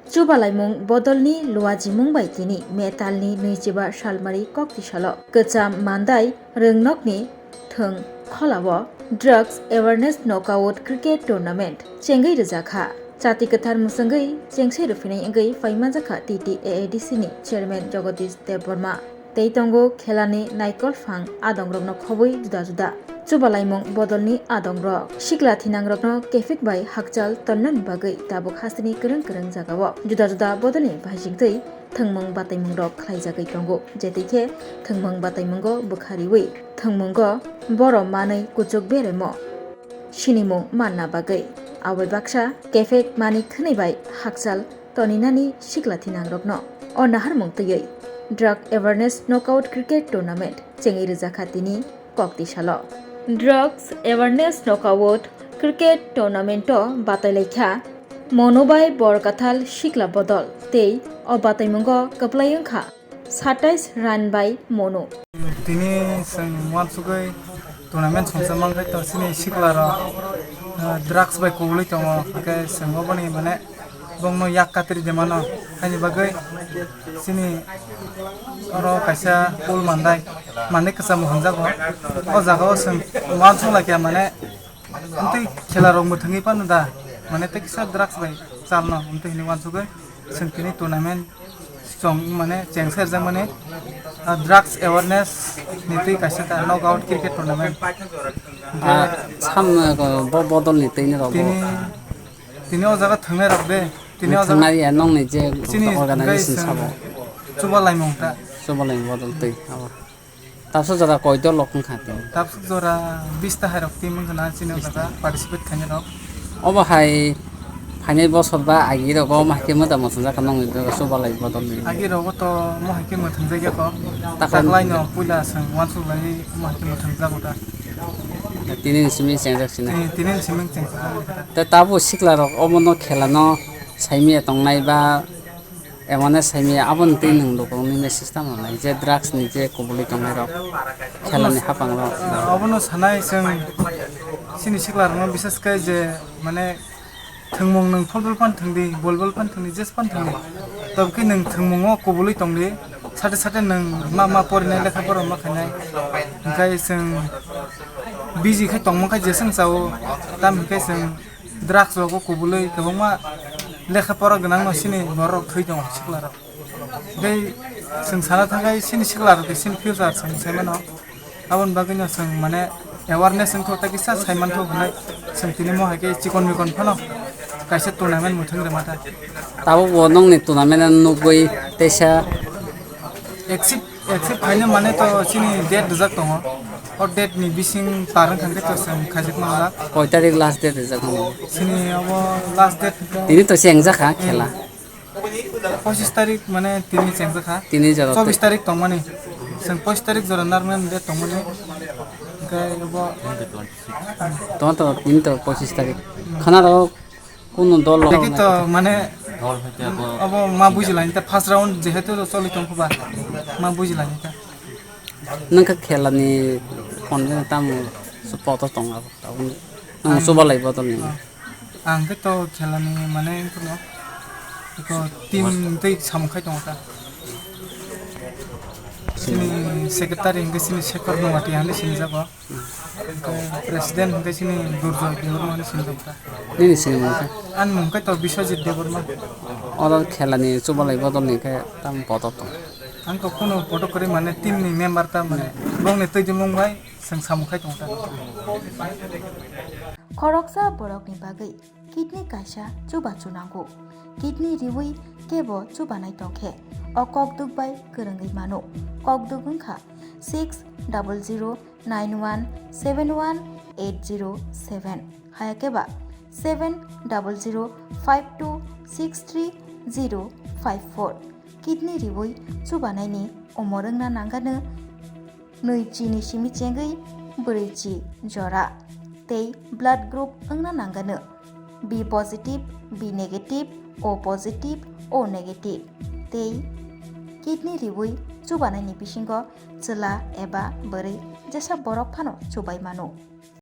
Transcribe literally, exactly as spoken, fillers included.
Chubalaimung bodolni luajimung bai tini May talni nwichiba salmari kokti salo kwcham Mandai Rwngnokni thwng kholao Drugs Awareness Knockout Cricket Tournament chengwi rwjakha. Chati kwthar mwswngwi chengsai rwphinai wngwi phaimanjakha T T A A D C ni chairman Jagadish Debbarma. Tei tongo khelani naikol phang adongrokno khobwi juda juda. Chubalaimung bodolni adongrok sikla thinangrokno kephik bai hakchal tonnani bagwi tabuk hasteni kwrwng kwrwng jagao juda juda bodolni baisingtwi thwngmung bataimungrok khlaijagwi tongo, jetikhe thwngmung bataimungo bwkhariwi thwngmungo borok manwi kuchuk beremo sinimung manna bagwi. Abai baksa kephek mani khwnwi bai hakchal toninani sikla thinangrokno o naharmung twiwi Drug Awareness Knockout Cricket Tournament chengwi rwjakha tini kokti salo. Drugs Awareness Knockout Cricket Tournament o batailaikha Monubai Borkathal sikla bodol tei o bataimungo kwplai wngkha satais run by Monu. Tini chwng uansugwi tournament songcha mankhai to chini sikla rok, ah, drugs bai kubulwi tongo, hwnkhe chwng oboni mane bongno yak katri de mano, haini bagwi chini oro kaisa pool mandai, mandai kwcham hwnjago. O jaga o chwng uansuk laikha mane, amtwi khela rok mwthangwi phano da, mane tei kisa drugs bai chalno amtwi hinwi uansugwi chwng tini tournament chong mane chengsa rwjakmani, ah, drugs awareness ni twi kaisa ka knockout cricket tournament. Ah, sam, ah, bo bodol ni twi ni rok bo. Tini, tini o jaga thwngnai rok de. Tini o jaga thwngnai ya nong ni je chini organization sabo. Chuba laimung ta. Chuba laimung bodol twi abo. Tabsuk jora koi dol rok wngkha tini? Tabsuk jora bis ta hai rok team wngkha na chini o jaga participate khainai rok. Obo hai phainai bosor ba agi rogo omo hai khe mwta mwthangjakha nongni chubalai bodol ni? Agi rogo to omo hai khe mwthangjakya kho. Takhwlai no puila chwng uansuk lai omo hai khe mwthangjago ta. Tini ni simi chengjak sina? Tini, tini ni simi chengjak. Te tabuk sikla rok omo no khela no saimaya tongnai ba? Emone saimaya aboni twi nwng lukurokni message tamo nai je drugs ni je kubulwi tongnai rok, khela ni hapang rok. Obono sanai chwng chini sikla rokno bises khe je mane thwngmung nwng football phan thwngdi, volleyball phan thwngdi, jes phan thwngdi. Tobokhe nwng thwngmungo kubulwi tongdi, sate sate nwng ma ma porinai lekha pora ma khainai. Hwnkhe chwng busy khe tongma khe jeswng chao, tamo hwnkhe chwng drugs rogo kubulwi kwbangma lekha pora gwnangno chini borok thwi tongo sikla rok. Tei chwng sana thangkhe chini sikla rok chini future chwng sai mano. Aboni bagwino chwng mane awareness wngkha tei kisa sai manthogo hwnwi chwng tini mo hai khe chikon mikon phano kaisa tournament mwthang rwma ta. Tabuk bo nongni tournament nugwi teisa. Except, except khaina mane to chini date rijak tongo. O date ni bising par wngkha khe to chwng khaijak manjak. Koi tarik last date rijak tongo? Chini obo last date hwnkhe tini to chengjakha khela. Pochis tarik mane tini chengjakha. Tini jora chobis tarik tongmani. Chwng pochis tarik jora narwknani date tongmani. Hwnkhe obo. Tongma to tini to pochis tarik. Khana rok Kunu dol rok. Tei to mane dol hai khe abo, abo ma bujilani ta first round jehetu choli tong khe ba ma bujilani ta. Nang khe khela ni content tamo poto tong abo tabuk nang chubalai bodol ni. Ang khe to khela ni mane kuno eko team tei samung khai tong ta. Chini secretary hingke chini Shekhar Nungati hande sini jago. President hingke chini Durjoy Debbarma hande sini jago. Nini sini mungkha? Ani mungkha to Biswajit Debbarma. Oro khela ni chubalai bodol ni khe tam botok tong. Ang to kuno botok kwrwi mane team ni member ta mane bongni twi di mung bai seng samung khai tong ta. Khoroksa borokni bagwi kidney kaisa chubachu nango. Kidney riwi kebo chubanai tongkhe o kokduk bai kwrwngwi mano. Kokduk wngkha six double zero nine one seven one eight zero seven, hayakhe ba seven double zero five two six three zero five four. Kidney riwi chubanaini umor wngna nangano nwi chini simi chengwi bwrwi chi jora tei blood group wngna nangano B positive, B negative, O positive, O negative tei kidney riwi chubanaini bisingo chwla eba bwrwi jesa borok phano chubai mano.